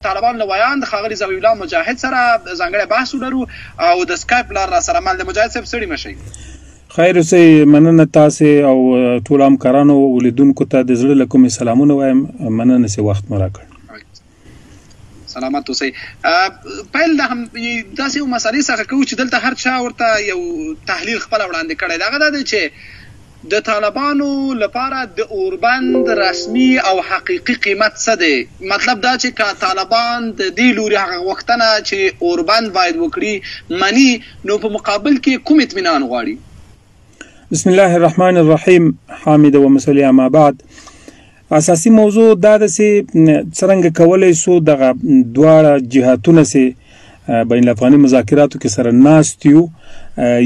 طالبانو له ویاند ښاغلي ذبیح الله مجاهد سره ځانګړی بحث ولرو او د سکایپ لار راسره مل دی. مجاهد صاحب ستړي مه شئ. خیر اوسئ، مننه تاسې او ټولو همکارانو او لیدونکو ته د زړه له کومې سلامونه وایم، مننه چې وخت مو راکړ. سلامت اوسئ. پیل د هم داسې یو مسئلې څخه کوو چې دلته هر چا ورته یو تحلیل خپله وړاندې کړی دی، هغه دا دی چې د طالبانو لپاره د اوربند رسمي او حقیقي قیمت څه دی؟ مطلب دا چې که طالبان د دې لوري هغه غوښتنه چې اوربند باید وکړي مني، نو په مقابل کې کوم اطمینان غواړي؟ بسم الله الرحمن الرحیم، حامد ومصلي اما بعد. اساسي موضوع دا ده چې څرنګه کولی سو دغه دواړه جهاتونه چې بین الافغاني مذاکراتو کې سره ناست یو،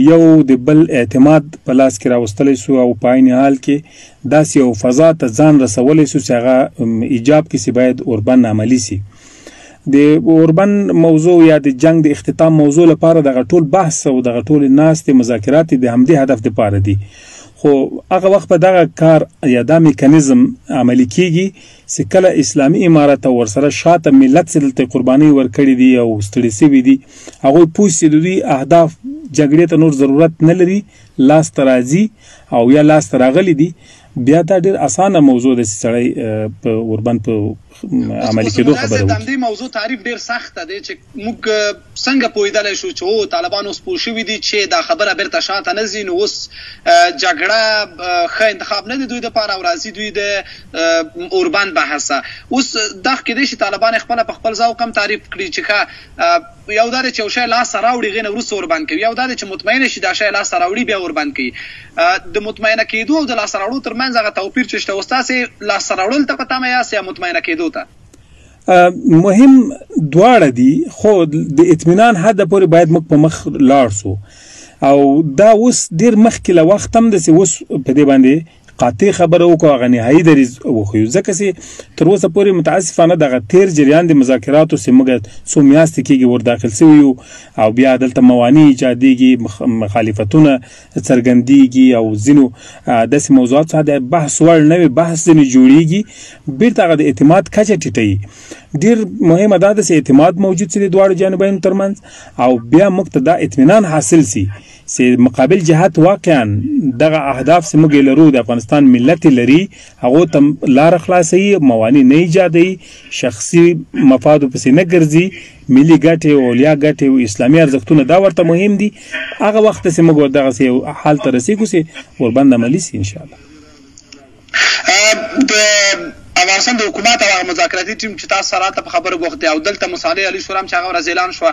یو د بل اعتماد په لاس کې راوستلی سو او په عین حال کې داسې یو فضا ته ځان رسولی سو چې هغه ایجاب کې چې باید اوربند عملي سي. د اوربند موضوع یا د جنګ د اختتام موضوع لپاره دغه ټول بحث او دغه ټول ناستې مذاکرات د همدې هدف لپاره دي. خو هغه وخت به دغه کار یا دا میکانیزم عملي کیږي چې کله اسلامي امارت او ورسره شاته ملت چې دلته قربانۍ ورکړي دي او ستړي سوي دي، هغوی پوه سي د دوی اهداف جګړې ته نور ضرورت نه لري، لاس ته راځي او یا لاس ته راغلي دي. بیا دا ډېر اسانه موضوع ده چې سړی په اوربند په عملي کېدو خبره وکړي. د همدې موضوع تعریف ډېر سخت دی چې موږ څنګه پوهېدلی شو چې هو طالبان اوس پوه شوي دي چې دا خبره بېرته شاته نه ځي، نو اوس جګړه ښه انتخاب نه دی دوی دپاره او راځي دوی د اوربند بحث ته. اوس دا کېدای شي طالبان یې خپله په خپل ذوق هم تعریف کړي چې ښه یو دا دی چې یو شی لاسته راوړي هغې نه وروسته اوربند کوي، یو دا دی چې مطمئنه شي دا شی لاسته راوړي بیا اوربند کوي. د مطمئنه کېدو او د لاسته راوړو ترمنځ هغه توپیر چې شته، اوس تاسې لاسته راوړل ته په تمه یاست یا مطمئنه کېدو ته؟ مهم دواړه دي، خو د اطمینان حد پورې باید موږ په مخ لاړ سو او دا اوس ډېر مخکې له وخت هم ده چې اوس په دې باندې قاطع خبره وکړو، هغه نهایي دریځ وښیو، ځکه چې تر اوسه پورې متاسفانه دغه تیر جریان د مذاکراتو چې موږ څو میاشتې کېږي ور داخل سوي یو او بیا دلته موانع ایجادېږي، مخالفتونه څرګندېږي او ځینو داسې موضوعات څخه د بحث وړ نه وي، بحث ځینې جوړېږي، بېرته هغه د اعتماد کچه ټیټوي. ډېر مهمه دا ده چې اعتماد موجود سي د دواړو جانبینو ترمنځ او بیا موږ ته دا اطمینان حاصل سي چې مقابل جهت واقعا دغه اهداف چې موږ یې لرو، د افغانستان ملت یې لري، هغو ته لاره خلاصوي، موانع نه ایجادوي، شخصي مفادو پسې نه ګرځي، ملي ګټې او علیا ګټې او اسلامي ارزښتونه دا ورته مهم دي. هغه وخت چې موږ دغسې یو حال ته رسېږو چې اوربند عملي سي انشاءالله. د افغانستان د حکومت او هغه مذاکراتي ټیم چې تاسو سره هلته په خبرو بوخت دی او دلته مصالح عالي شورا هم چې هغه ورځ اعلان شوه،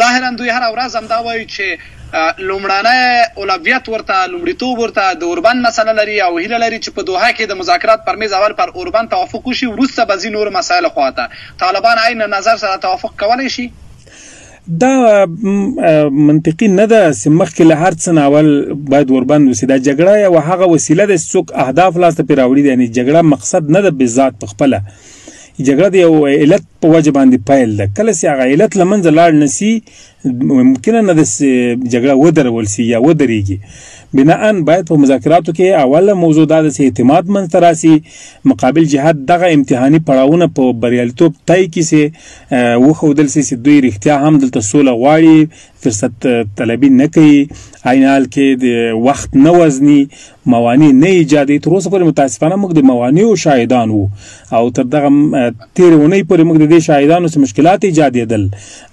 ظاهرا دوی هره ورځ همدا وایي چې لومړنی اولویت ورته، لومړیتوب ورته د اوربند مسله لري او هیله لري چې په دوحه کې د مذاکرات پر میز اول پر اوربند توافق وشي، وروسته به ځي نورو مسایلو خواته. طالبان عین نظر سره توافق کولی شي؟ دا منطقي نه ده چې مخکې له هر څه نه اول باید اوربند وشي. دا جګړه یوه هغه وسیله ده چې څوک اهداف لاسته پرې راوړي دي، یعنې جګړه مقصد نه ده بالذات په خپله، جګړه د یو علت په وجه باندې پیل ده. کله چې هغه علت له منځه لاړ نه سي، ممکنه نه ده چې جګړه ودرول سي یا ودرېږي. بناءً باید په مذاکراتو کې اوله موضوع دا ده چې اعتماد منځته راسي، مقابل جهت دغه امتحاني پړاوونه په بریالیتوب طی کړي چې وښودل سي چې دوی رښتیا هم دلته سوله غواړي، فرصت طلبي نه کوي، عین حال کې د وخت نه وزني، موانع نه ایجادوي. تر اوسه پورې متاسفانه موږ د موانعو شاهدان وو او تر دغه تېرې اونۍ پورې موږ د دې شاهدانو چې مشکلات ایجادېدل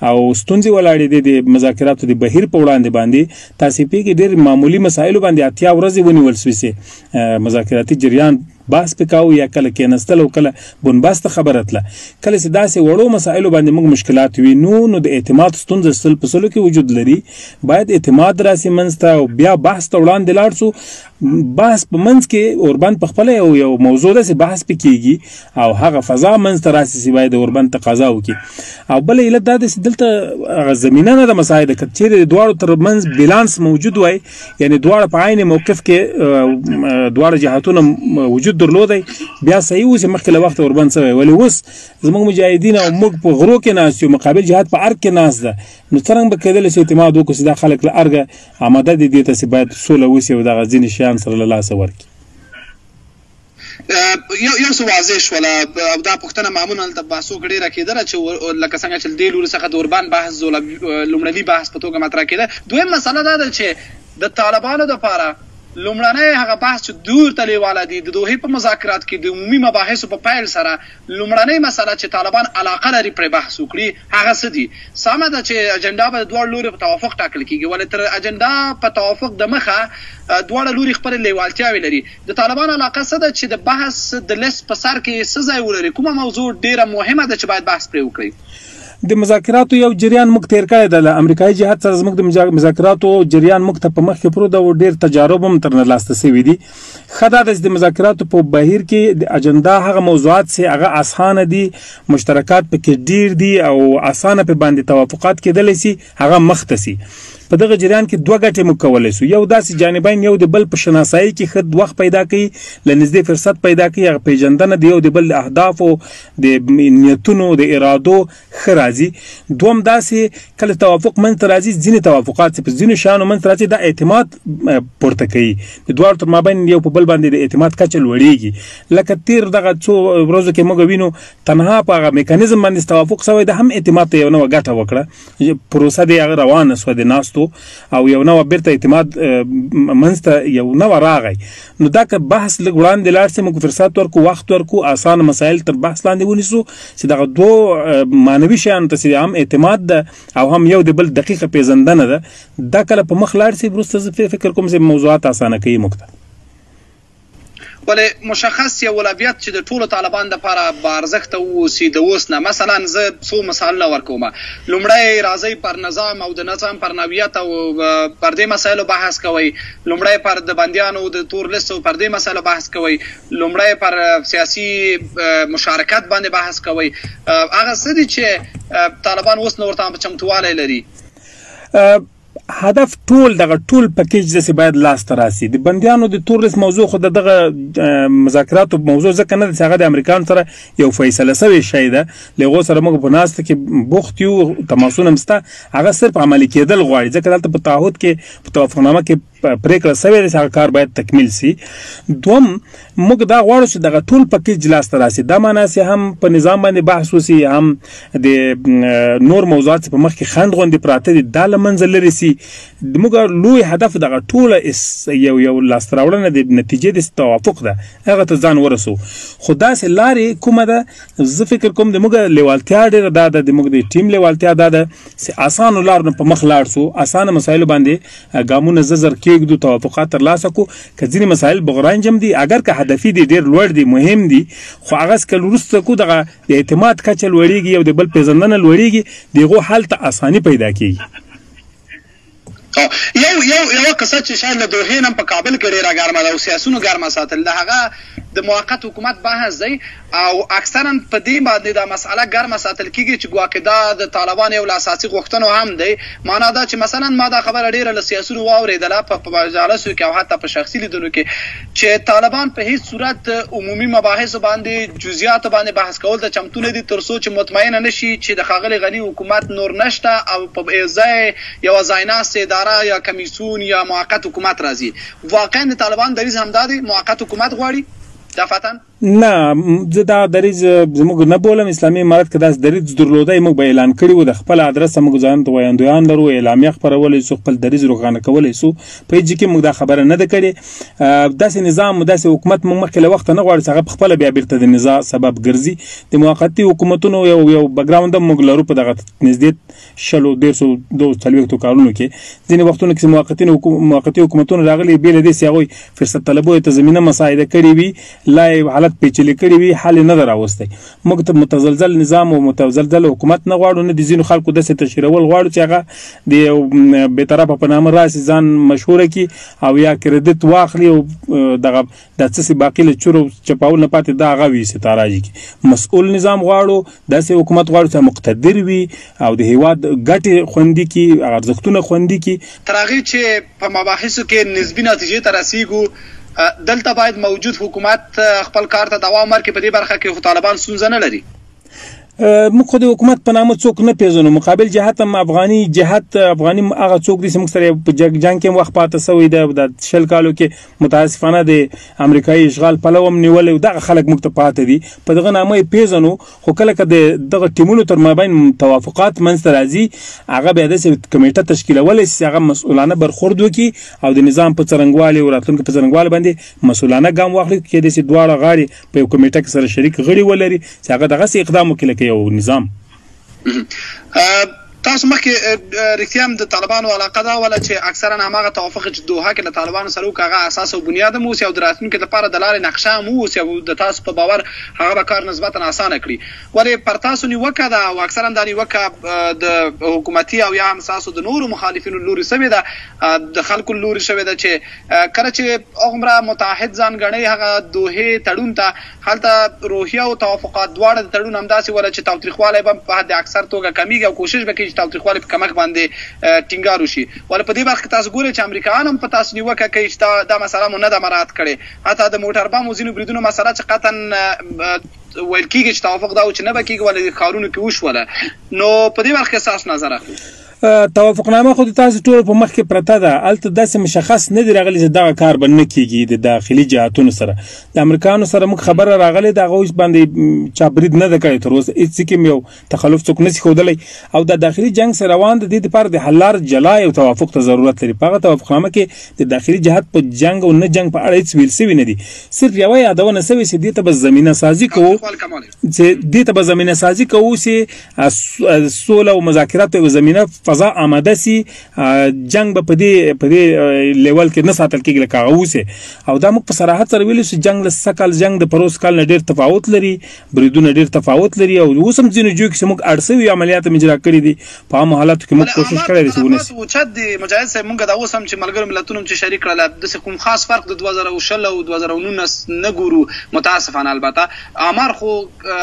او ستونزې ولاړېدې د مذاکراتو د بهیر په وړاندې باندې تاسې پوهېږئ ډېر معمولي مسایلو باندې 80 ورځې ونیول سوې چې مذاکراتي جریان بحث پې کاوه یا کله کېناستل او کله بنبست خبره تله. کله چې داسې وړو مسایلو باندې موږ مشکلات وینو، نو د اعتماد ستونزه سل په سلو کې وجود لري. باید اعتماد راسي منځ ته او بیا بحث ته وړاندې لاړ سو. بحث په منځ کې اوربند په خپله یو موضوع ده چې بحث پې کېږي او هغه فضا منځ ته راسي چې باید اوربند تقاضا وکړي. او بل علت دا دی چې دلته هغه زمینه نه ده مساعده، که چېرې د دواړو تر منځ بیلانس موجود وای، یعنې دواړه په عین موقف کې دواړه جهتونه وجود درلودی، بیا صحیح و چې مخکې له وخته اوربند سوی. ولې اوس زموږ مجاهدین او موږ په غرو کې ناست یو، مقابل جهت په ارګ کې ناست ده، نو څرنګه به کېدلی شي اعتماد وکړو چې دا خلک له ارګه آماده دي دې ته چې باید سوله وشي او دغه ځینې شیان سره له لاسه ورکړي؟ یو یو څه واضح شوله او دا پوښتنه معمولا دلته بحثو کې ډېره کېدله چې لکه څنګه چې له دې لوري څخه د اوربند بحث لومړني بحث په توګه مطرح کېده. دویم مسله دا ده چې د طالبانو لپاره لومړنی هغه بحث چې دوی ورته لېواله دي د دوحې په مذاکرات کې د عمومي مباحثو په پیل سره لومړنۍ مسله چې طالبان علاقه لري پرې بحث وکړي هغه څه دي؟ سمه ده چې اجنډا به د دواړو لوریو په توافق ټاکل کېږي ولې تر اجنډا په توافق دمخه دواړه لوري خپلې لېوالتیاوې لري. د طالبانو علاقه څه ده چې د بحث د لست په سر کې یې څه ځای ولري؟ کومه موضوع ډېره مهمه ده چې باید بحث پرې وکړي؟ د مذاکراتو یو جریان موږ تیر کړی دی، له امریکایي جهت سره زموږ د مذاکراتو جریان موږ ته په مخ کې پروت دی او ډېر تجارب هم ترنه لاسته شوي دي. ښه دا ده چې د مذاکراتو په بهیر کې د اجنډا هغه موضوعات چې هغه اسانه دي، مشترکات پکې ډېر دي او اسانه په باندې توافقات کېدلی شي، هغه مخته سي. په دغه جریان کې دوه ګټې موږ کولی شو. یو داسې جانبین یو د بل په شناسایی کې ښه وخت پیدا کوي، له نږدې فرصت پیدا کوي، هغه پیژندنه د یو د بل د اهدافو، د نیتونو، د ارادو ښه راځي. دوم داسې کله توافق منځ ته راځي، ځینې توافقات چې په ځینو شیانو منځ ته راځي دا اعتماد پورته کوي، د دواړو تر مابین یو په بل باندې د اعتماد کچه لوړیږي. لکه تیر دغه څو ورځو کې موږ وینو تنها په هغه میکانیزم باندې توافق سوی ده هم اعتماد ته یو نوه ګټه وکړه، پروسه دې هغه روانه سوه د ناستو او یو نوه بیرته اعتماد منځ ته یو نوه راغی. نو دا که بحث لږ وړاندې لاړ سي، موږ فرصت ورکو، وخت ورکو، اسانه مسایل تر بحث لاندې ونیسو چې دغه دوو معنوي شیانو ته چې هم اعتماد ده او هم یو د بل دقیقه پیژندنه ده، دا کله په مخ لاړ سي وروسته زه فکر کوم چې موضوعات اسانه کوي موږ ته. ولې مشخص یو اولویت چې د ټولو طالبان لپاره با ارزښته واوسي د اوس نه، مثلا زه څو مثالونه ورکوم، لومړی راځئ پر نظام او د نظام پر نوعیت او پر دې مسایلو بحث کوئ، لومړی پر د بندیانو د تور لست او پر دې مسایلو بحث کوئ، لومړی پر سیاسي مشارکت باندې بحث کوئ، هغه څه دي چې طالبان اوس نه ورته چمتووالی لري؟ هدف ټول دغه ټول پکیج داسې باید لاس ته راسي. د بندیانو د تور لیست موضوع خو د دغه مذاکراتو موضوع ځکه نه ده چې هغه د امریکان سره یو فیصله سوې شی ده، له هغو سره موږ په ناسته کې بوخت یو، تماسونه هم سته، هغه صرف عملي کېدل غواړي، ځکه دلته په تعهد کې په توافقنامه کې پرېکړه سوې ده چې هغه کار باید تکمیل سي. دوم موږ دا غواړو چې دغه ټول پکیج لاس ته راسي، دا معنا چې هم په نظام باندې بحث وسي، هم د نور موضوعات چې په مخ کې خنډ غوندې پراته دي دا له منځه لرې سي. موږ لوی هدف دغه ټوله یو یو لاسته راوړنه د نتیجې د توافق ده، هغه ته ځان ورسو. خو داسې لارې کومه ده، زه فکر کوم د موږ لیوالتیا ډېره دا ده، د موږ د ټیم لیوالتیا دا ده چې اسانو لارو نه په مخ لاړ سو، اسانه مسایلو باندې ګامونه زر کېږدو، توافقات ترلاسه کړو. که ځینې مسایل بغرنج هم دي، اګر که هدفي دي، ډېر لوړ دي، مهم دي، خو هغه څه که وروسته کو دغه د اعتماد کچه لوړېږي او د بل پېژندنه لوړېږي، د هغو حل ته اساني پیدا کېږي. یو یو یوه قصه چې شاید له دوحې نه هم په کابل کې ډېره ګرمه ده او سیاسیونو ګرمه ساتلې ده، هغه د موقت حکومت بحث دی او اکثراً په دې باندې دا مسئله ګرمه ساتل کېږي چې ګواکې دا د طالبانو یو له اساسي غوښتنو هم دی. مانا دا چې مثلاً ما دا خبره ډېره له سیاسیونو واورېدله په مجالسو کې او حتی په شخصي لیدنو کې چې طالبان په هېڅ صورت عمومي مباحثو باندې، جزیاتو باندې بحث کولو ته چمتو نه دي تر څو چې مطمئنه نه شي چې د ښاغلي غني حکومت نور نشته او په ځای یوه ځایناستې اداره یا کمیسیون یا موقت حکومت راځي. واقعا د طالبانو دریځ همدا دی؟ موقت حکومت غواړي دفعتا؟ نه، زه دا دریځ زموږ نه بولم. اسلامي امارت که داسې دریځ درلودی موږ به اعلان کړی وو. د خپل ادرسه موږ ځان ته ویاندویان لرو، اعلامیه خپرولی سو، خپل دریځ روښانه کولی سو. په هیڅ کې موږ دا خبره نه ده کړې. داسې نظام، داسې حکومت موږ مخکې له وخته نه غواړو چې هغه په خپله بیا بیرته د نزاع سبب ګرځي. د موقتي حکومتونو یو یو بکګراوند هم موږ لرو په دغه نږدې شلو دېرشو دوو څلوېښتو کالونو کې. ځینې وختونو کې چې موقتي حکومتونه راغلي، بې له دې چې هغوی فرصت طلبیو ته زمینه مساعده کړې وي، لا یې حالت پیچلې کړې وي، حل یې نه ده راوستی. موږ ته متزلزل نظام او متزلزل حکومت نه غواړو، نه د ځینو خلکو داسې تشهیرول غواړو چې هغه د یو بې طرفه په نامه راسي، ځان مشهوره کړي او یا کریدیت واخلي او دغه دا څه چې باقي له چورو چپاول نه پاتې دا هغه وي چې تاراجي کړي. مسؤل نظام غواړو، داسې حکومت غواړو چې مقتدر وي او د هیواد ګټې خوندي کړي، ارزښتونه خوندي کړي. تر هغې چې په مباحثو کې نسبي نتیجې ته رسیږو، دلته باید موجود حکومت خپل کار ته دوام ورکړي. په دې برخه کې خو طالبان ستونزه نه لري. موږ خو د حکومت په نامه څوک نه پیژنو. مقابل جهت هم افغاني جهت، افغاني هغه څوک دي چې موږ سره په جنګ کې هم وخت پاته سوی دی، د 20 کالو کې متاسفانه د امریکایي اشغال پلو هم نیولی، دغه خلک موږ ته پاته دي، په دغه نامه یې پیژنو. خو کله که د دغه ټیمونو تر مابین توافقات منځته راځي، هغه بیا داسې کمیټه تشکیلولی شي چې هغه مسؤلانه برخورد وکړي او د نظام په څرنګوالي او راتلونکي په څرنګوالي باندې مسؤلانه ګام واخلي. کېدای شي دواړه غاړې په یو کمیټه کې سره شریک غړي ولري چې هغه دغسې اقدام وکړي لکه یو نظام. تاسو مخکې رښتیا هم د طالبانو علاقه دا وله چې اکثرا هماغه توافق چې دوحه کې له طالبانو سره وکړه هغه اساس او بنیاد هم اوسي او د راتلونکي لپاره د لارې نقشه هم اوسي او د تاسو په باور هغه به کار نسبتا اسانه کړي. ولې پر تاسو نیوکه ده او اکثرا دا نیوکه د حکومتي او یا هم تاسو د نورو مخالفینو لوري شوې ده، د خلکو لوري شوې ده چې کله چې هغومره متعهد ځان ګڼي هغه دوحې تړون ته، هلته روحیه او توافقات دواړه د تړون همداسې وله چې تاوتریخوالی به په حد اکثر توګه کمیږي او کوشش به کوي چې تاوتریخوالی په کمښت باندې ټینګار وشي. ولې په دې برخه کې تاسو ګورئ چې امریکایان هم په تاسو نیوکه کوي چې دا مسله مو نه ده مراعات کړې، حتی د موټر بم او ځینو بریدونو مسله چې قطعا ویل کیږي چې توافق دا و چې نه به کیږي، ولې ښارونو کې وشوله. نو په دې برخه کې ستاسو نظر اخلو. توافقنامه خو د تاسو ټولو په مخ کې پرته ده، هلته داسې مشخص نه دی راغلی چې دغه کار به نه کیږي. د داخلي جهاتونو سره د امریکانو سره موږ خبره راغلې ده، هغه اوس باندې چا برید نه ده کړی تر اوسه، هېڅ کې یو تخلف څوک نه شي ښودلی. او د داخلي جنګ سره روان د دې لپاره د حل لار جلا یو توافق ته ضرورت لري. په هغه توافقنامه کې د داخلي جهت په جنګ او نه جنګ په اړه هېڅ ویل سوي نه دي، صرف یوه یادونه سوې چې دې ته به زمینه سازي کوو، چې دې ته به زمینه سازي کوو چې سوله او مذاکرات یوه زمینه فضا آماده سي، جنګ به په دې لیول کې نه ساتل کېږي لکه هغه اوسې. او دا موږ په صراحت سره ویلی شو جنګ له سږکال جنګ د پروس کال نه ډېر تفاوت لري، بریدونه ډېر تفاوت لري. او اوس هم ځینو ځایو کې چې موږ اړ سوي عملیات هم اجرا کړي دي، په عامو حالاتو کې موږ کوشش کړی دی چې ونه سي. اوچت دي مجاهد صاحب، موږ دا اوس هم چې ملګرو ملتونو هم چې شریک کړل داسې کوم خاص فرق د 2020 او 2019 نه ګورو متاسفانه. البته آمار خو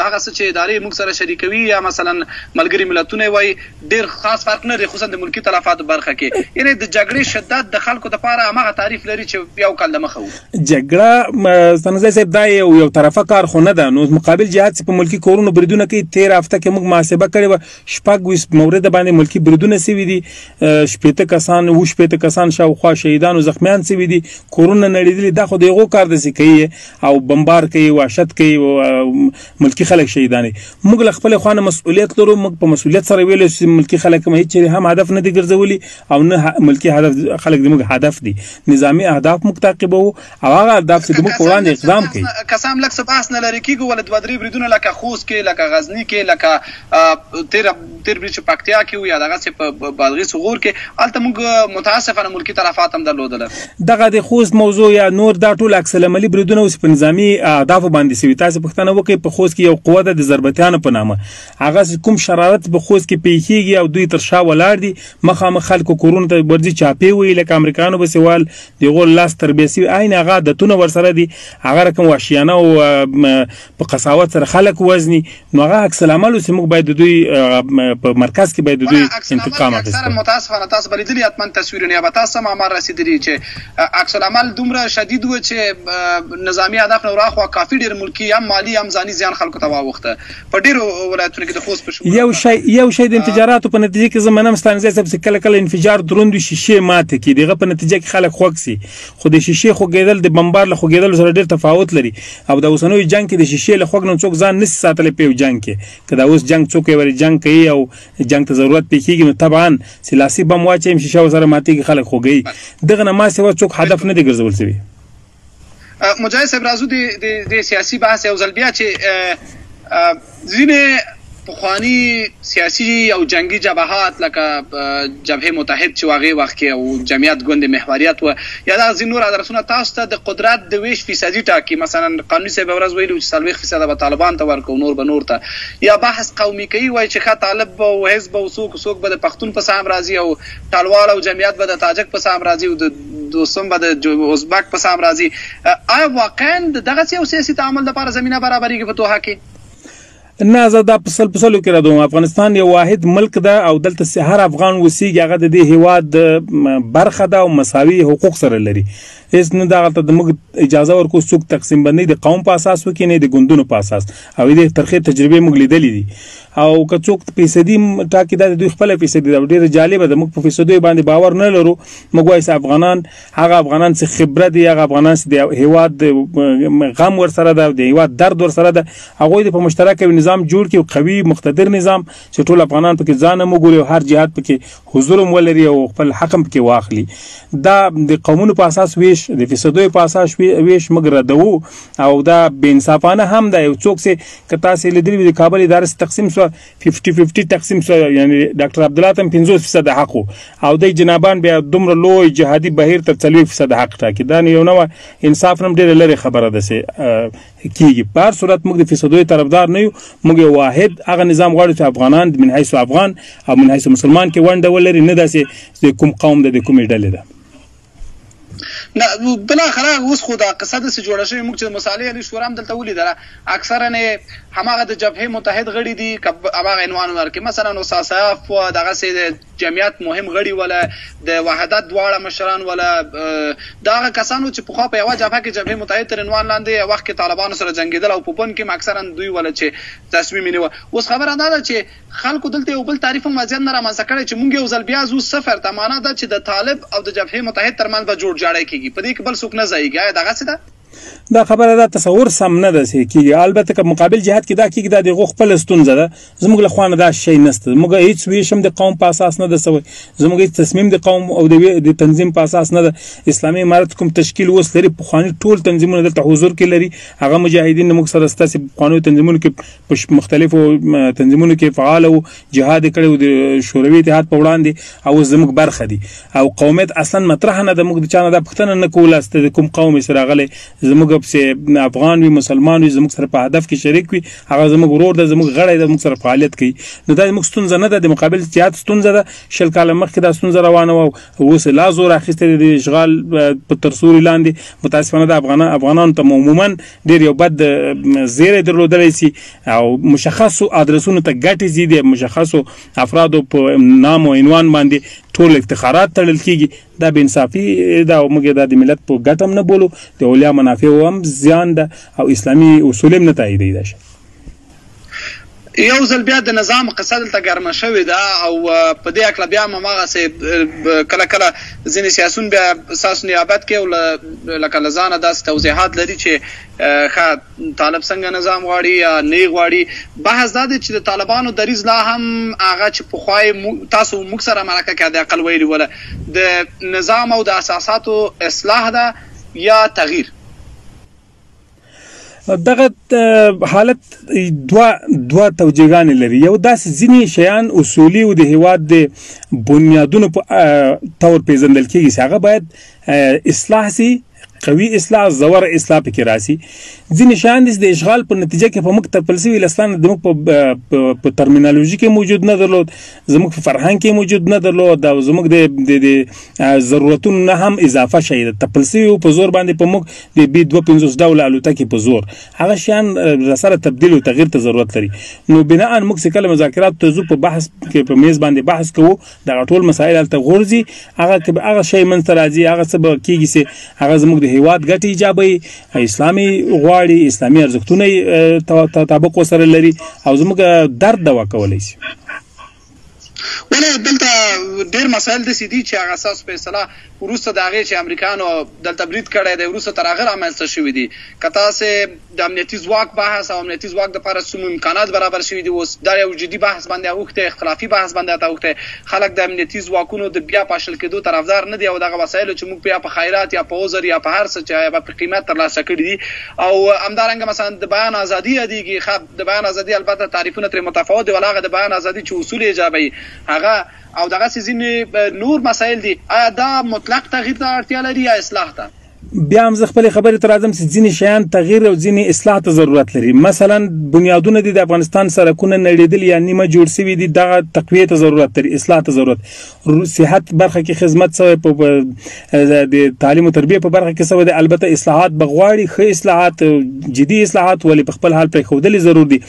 هغه څه چې ادارې موږ سره شریکوي یا مثلا ملګري ملتونه وایي ډېر خاص فرق نه لري، خصوصا د ملکي تلفاتو برخه کې. یعنې د جګړې شدت د خلکو لپاره هماغه تعریف لري چې یو کال د مخه و. جګړه ستانکزی صاحب دا یو طرفه کار خو نه ده، نو مقابل جهت چې په ملکي کورونو بریدونه کوي، تېره هفته کې موږ محاسبه کړې وه 26 مورده باندې ملکي بریدونه سوي دي، 60 کسان 67 کسان شاوخوا شهیدان او زخمیان سوي دي، کورونه نړېدلي. دا خو د هغو کار داسې کوي او بمبار کوي، وحشت کوي، ملکي خلک شهیدان. موږ له خپلې خوا نه مسؤلیت لرو، موږ په مسؤلیت سره ویلی شو چې ملکي خلک هم هېڅ چېرې هم هدف نه دي ګرځولي او نه ملکي هدف خلک زموږ هدف دي. نظامي اهداف موږ تعقیبوو او هغه اهداف چې زموږ په وړاندې اقدام کوي. که څه هم لږ څه بحث نه لرې کېږي، ولې دوه درې بریدونه لکه خوست کې، لکه غزني کې، لکه تېر برید چې پکتیا کې و یا دغسې په بادغیس غور کې، هلته موږ متاسفانه ملکي تلفات هم درلودله. دغه د خوست موضوع یا نور دا ټول عکس العملي بریدونه اوس په نظامي اهدافو باندې سوي. تاسې پوښتنه وکړئ په خوست کې یو قوه ده د ضربتیانو په نامه، هغه کوم شرارت په خوست کې پېښېږي او دوی تر شا ولاړ دي، مخامخ خلکو کورونو ته ورځي چاپې وهي لکه امریکایانو به سوال د هغو لاس تربیه سوي، عین هغه عادتونه ورسره دي، هغه رقم وحشیانه او په قساوت سره خلک وژني. نو هغه عکس العمل اوس موږ باید د دوی په مرکز کې باید د دوی انتقام اخیستل. اکثرا متاسفانه تاسو به لیدلي حتما تصویرونه یا به تاسو هم آمار رسېدلي چې عکس العمل دومره شدید و چې نظامي هدف نه وراخوا کافي ډېر ملکي هم مالي هم ځاني زیان خلکو ته واوښته په ډېرو ولایتونو کې د خوست په شمول. یو شی د انفجاراتو په نتیجه کې زه منم ستانکزی صاحب چې کله کله انفجار دروند وي شیشې ماتې کړي، د هغه په نتیجه کې خلک خوږ سي، خو د شیشې خوږېدل د بمبار له خوږېدلو سره ډېر تفاوت لري. او د اوسنیو جنګ کې د شیشې له خوږ نه څوک ځان نسي ساتلی په یو جنګ کې. که دا اوس جنګ څوک یو جنګ کوي او جنګ ته ضرورت پېښېږي نو طبعا چې لاسي بم واچوي شیشه ورسره ماتېږي، خلک خوږوي. دغه نه ما سوا څوک هدف نه دی ګرځول سوي. مجاهد صاحب راځو د سیاسي بحث یو ځل بیا چې ځینې پخواني سیاسي او جنگي جبهات لکه جبهه متحد چې هغې وخت کې او جمعیت ګوند محوریت و یا دغه ځینې نور ادرسونه تاسو ته د قدرت د ویش فیصدي ټاکي. مثلا قانوني صاحب ورځ ویلي چې 40% به طالبان ته ورکوو نور به نور ته، یا بحث قومي کوي وایي چې ښه طالب به او حزب او څوک به د پښتون په سهم راځي او ټلوال او جمعیت به د تاجک په سهم راځي او د دوستم به د ازبک په سهم راځي. آیا واقعا د دغسې یو سیاسي تعامل لپاره زمینه برابرېږي په دوحه کې؟ نه، زه دا په سل په سلو کې ردوم. افغانستان یو واحد ملک ده او دلته هر افغان اوسېږي، هغه د دې هیواد برخه ده او مساوي حقوق سره لري. هېڅ نه دغلته د موږ اجازه ورکو څوک تقسیم بندي د قوم په اساس وکړي، نه د ګوندونو په اساس، او دې ترخې تجربې موږ لیدلې دي. او که څوک فیصدي ټاکي دا د دوی خپله فیصدي ده. ډېره جالبه ده، موږ په فیصدیو باندې باور نه لرو. موږ وایو چې افغانان هغه افغانان چې خبره دي، هغه افغانان چې د هیواد غم ورسره ده، د هیواد درد ورسره ده، هغوی د په مشترک یو نظام جوړ کړي، یو قوي مقتدر نظام چې ټول افغانان پکې ځان هم وګوري او هر جهاد پکې حضور هم ولري او خپل حق هم پکې واخلي. دا د قومونو په اساس ویش، د فیصدیو په اساس ویش موږ ردوو او دا بې انصافانه هم ده. یو څوک چې که تاسې لیدلي وي د کابل اداره چې تقسیم سوه 50-50 تقسیم سوه، یعنی ډاکټر عبدالله ته هم 50% حق و او دی جنابان بیا دومره لوی جهادي بهیر تر 40% حق ټاکي. دا یو نوع انصاف نه هم ډېره لرې خبره ده چې کیږي. په هر صورت موږ د فیصدیو طرفدار نه یو، موږ یو واحد هغه نظام غواړو چې افغانان من حیث افغان او من حیث مسلمان کې ونډه ولري، نه داسې د کوم قوم ده د کومې ډلې ده. نه بالاخره اوس خو دا قصه داسې جوړه شوې، موږ چې د مصالح عالي شورا هم دلته ولیدله، اکثرا یې هماغه د جبهې متحد غړي دي، که هماغه عنوان ورکړي، مثلا استاد سیاف و دغسې د جمعیت مهم غړي وله، د وحدت دواړه مشران وله، دا هغه کسان وو چې پخوا په یوه جبهه کې جبهې متحد تر عنوان لاندې یو وخت کې طالبانو سره جنګېدل او په بن کې هم اکثرا دوی وله چې تصمیم یې نیوه. اوس خبره دا ده چې خلکو دلته یو بل تعریف هم وضعیت نه رامنځته کړی چې موږ یو ځل بیا ځو صفر ته، مانا دا چې د طالب او د جبهې متحد ترمنځ به جوړ جاړی کېږي، په دې کې بل څوک نه ځایېږي. آیا دغسې ده؟ دا خبره دا تصور سم نه ده چې کېږي. البته که مقابل جهت کې دا کېږي، دا د هغو خپله ستونزه ده، زموږ له خوا نه دا شی نشته. زموږ هیڅ ویش هم د قوم په اساس نه ده سوی، زموږ هیڅ تصمیم د قوم او د تنظیم په اساس نه ده. اسلامي امارت کوم تشکیل اوس لري، پخواني ټول تنظیمونه دلته حضور کې لري، هغه مجاهدین موږ سره سته چې پخوانیو تنظیمونو کې په مختلفو تنظیمونو کې فعال وو، جهاد یې کړی و د شوروي اتحاد په وړاندې او اوس زموږ برخه دي. او قومیت اصلا مطرح نه ده، موږ د چا نه دا پوښتنه نه کوله چې د کوم قوم یې سره راغلی، زموږ پسې افغان وي مسلمان وي، زموږ سره په هدف کې شریک وي، هغه زموږ ورور ده، زموږ غړی ده، زموږ سره فعالیت کوي. نو دا زموږ ستونزه نه ده، د مقابل جهت ستونزه ده. 20 کاله مخکې دا ستونزه روانه وه، اوس لا زور اخیستی دی د اشغال په تر سیوري لاندې. متاسفانه د افغانانو ته عموماً ډېر یو بد زیری درلودلی سي او مشخصو ادرسونو ته ګټې ځي، د مشخصو افرادو په نام او عنوان باندې ټول افتخارات تړل کېږي. دا بې انصافي ده او موږ دا د ملت په ګټه هم نه بولو، د اولیا منافعو هم زیان ده او اسلامي اصول هم نه تاییدوي دا شی. یو ځل بیا د نظام قصه دلته ګرمه شوې ده او په دې هکله بیا هم هماغسې کله کله ځینې سیاسیون بیا ستاسو نیابت کوي او لکه له ځانه داسې توضیحات لري چې ښه طالب څنګه نظام غواړي یا نه یې غواړي. بحث دا دی چې د طالبانو دریځ لا هم هغه چې پخوا یې تاسو موږ سره مرکه کې حد اقل ویلي وله، د نظام او د اساساتو اصلاح ده یا تغییر؟ دغه حالت دوه توجیهګانې لري. یو داسې ځینې شیان اصولي او د هیواد د بنیادونو په طور پیژندل کېږي چې هغه باید اصلاح سي، قوي اصلاح، زوره اصلاح پکې راسي. ځینې شیان دي چې د اشغال په نتیجه کې په موږ تپل سوي، اصلاً د موږ په ترمینالوژي کې موجود نه درلود، زموږ په فرهنګ کې موجود نه درلود او زموږ د ضرورتونو نه هم اضافه شی ده، تپل سوي وو په زور باندې په موږ د بي دوه پنځوس ډوله الوتکې په زور. هغه شیان سره تبدیل او تغییر ته ضرورت لري. نو بناءً موږ چې کله مذاکراتو ته ځو، په بحث کې په میز باندې بحث کوو، دغه ټول مسایل هلته غورځي، هغه که هغه شی منځته راځي، هغه څه به کېږي چې هغه زموږ د هیواد ګټې ایجابوي، اسلامي غواړي، اسلامي ارزښتونه یې تطابق ورسره لري او زموږ درد دوا کولی شي. ولې دلته ډېر مسایل داسې دي چې هغه ستاسو په اصطلاح وروسته د هغې چې امریکایانو دلته برید کړی دی وروسته تر هغه رامنځته شوي دي. که تاسې د امنیتي ځواک بحث او امنیتي ځواک دپاره څومره امکانات برابر شوي دي، اوس دا یو جدي بحث باندې اوښتی، اختلافي بحث باندې حتی اوښتی. خلک د امنیتي ځواکونو د بیا پاشل کېدو طرفدار نه دي او دغه وسایلو چې موږ بیا په خیرات یا په عذر یا په هر څه چې یا په قیمت ترلاسه کړي دي. او همدارنګه مثلا د بیان ازادي یادېږي. ښه، د بیان ازادي البته تعریفونه ترې متفاوت دي، ولا هغه د بیان ازادي چې اصول یې ایجابوي هغه او دغسې ځینې نور مسایل دي. آیا دا مطلق تغییر ته اړتیا لري یا اصلاح ته؟ بیا هم زه خپلې خبرې ته راځم چې ځینې شیان تغییر او ځینې اصلاح ته ضرورت لري. مثلا بنیادونه دي د افغانستان سرکونه نړېدلي یا نیمه جوړ سوي دي، دغه تقویې ته ضرورت لري، اصلاح ته ضرورت. صحت برخه کې خدمت سوی، د تعلیم او تربیې په برخه کې سوی دی، البته اصلاحات به غواړي، ښه اصلاحات، جدي اصلاحات، ولې په خپل حال پرېښودلې ضرور دي.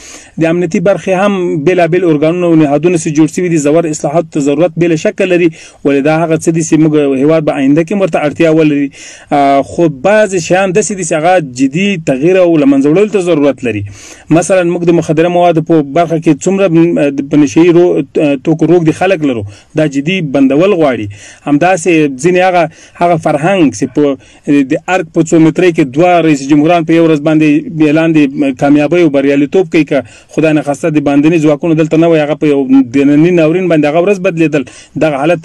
د امنیتي برخې هم بېلابېل ارګانونه او نهادونه چې جوړ سوي دي، ژور اصلاحاتو ته ضرورت بې له شکه لري، ولې دا هغه څه دي چې موږ هېواد به آینده کې هم ورته اړتیا ولري. خو بعضې شیان داسې دي چې هغه جدي تغییر او له منځه وړلو ته ضرورت لري. مثلا موږ د مخدره موادو په برخه کې څومره په نشه یي توکو روږدي خلک لرو، دا جدي بندول غواړي. همداسې ځینې هغه فرهنګ چې په د ارګ په څو مترۍ کې دوه رئیس جمهوران په یو ورځ باندې اعلان د کامیابۍ او بریالیتوب کوي، که خدای نخواسته د باندني ځواکونو دلته نه وای هغه په یو دنني ناورین باندې هغه ورځ بدلېدل. دغه حالت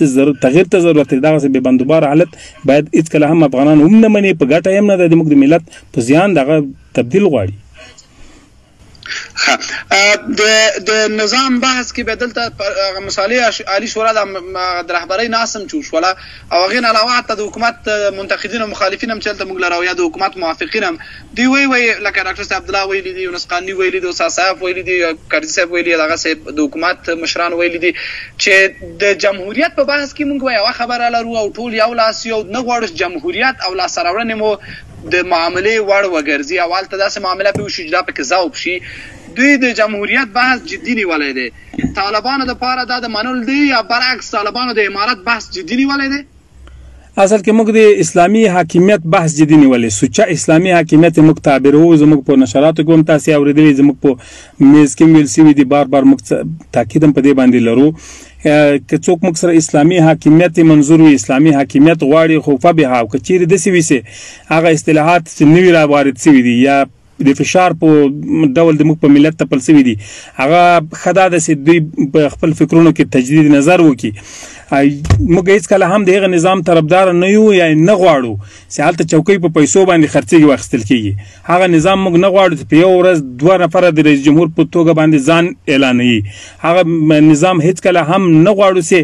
تغییر ته ضرورت لري. دغسې بې بندوباره حالت باید هېڅکله هم افغانان هم نه مني، په ګټه یې هم نه ده، د موږ د ملت په زیان دغه تبدیل غواړي. ښه، د نظام بحث کې به دلته هغه مصالح عالي شورا د رهبرۍ ناست هم چې وشوله او هغې نه علاوه حتی د حکومت منتقدین او مخالفین هم چې دلته موږ لرو یا د حکومت موافقین هم دوی وایي، وایي لکه ډاکټر صاحب عبدالله ویلي دي، یونس قانوني ویلي دي، استاد سیاف ویلي دي، کرزي صاحب ویلي، دغه صاحب د حکومت مشران ویلي دي چې د جمهوریت په بحث کې موږ به یوه خبره لرو او ټول یو لاس یو، نه غواړو چې جمهوریت او لاسته راوړنې مو د معاملې وړ وګرځي او هلته داسې معامله پرې وشي چې دا پکې ذوب شي. دوی د جمهوریت بحث جدي نیولی دی، طالبانو دپاره دا د منلو دی یا برعکس طالبانو د امارت بحث جدي نیولی دی؟ اصل کې موږ د اسلامي حاکمیت بحث جدي نیولی، سوچه اسلامي حاکمیت موږ تعبیروو. زموږ په نشراتو کې هم تاسې اورېدلي، زموږ په میز کې هم ویل شوي دي، بار بار موږ تاکید هم په دې باندې لرو. که څوک موږ سره اسلامي حاکمیت منظور وي، اسلامي حاکمیت غواړي، خو فبها. او که چیرې داسې وي چې هغه اصطلاحات چې نوي را وارد شوي دي یا د فشار په ډول د موږ په ملت تپل شوي دي، هغه ښه دا ده چې دوی په خپل فکرونو کې تجدید نظر وکړي. موږ هېڅکله هم د هغه نظام طرفدار نه یو یا نه غواړو چې هلته چوکۍ په پیسو باندې خرڅېږي او اخیستل کېږي. هغه نظام موږ نه غواړو چې په یو ورځ دوه نفره د رئیس جمهور په توګه باندې ځان اعلانوي. هغه نظام هېڅکله هم نه غواړو چې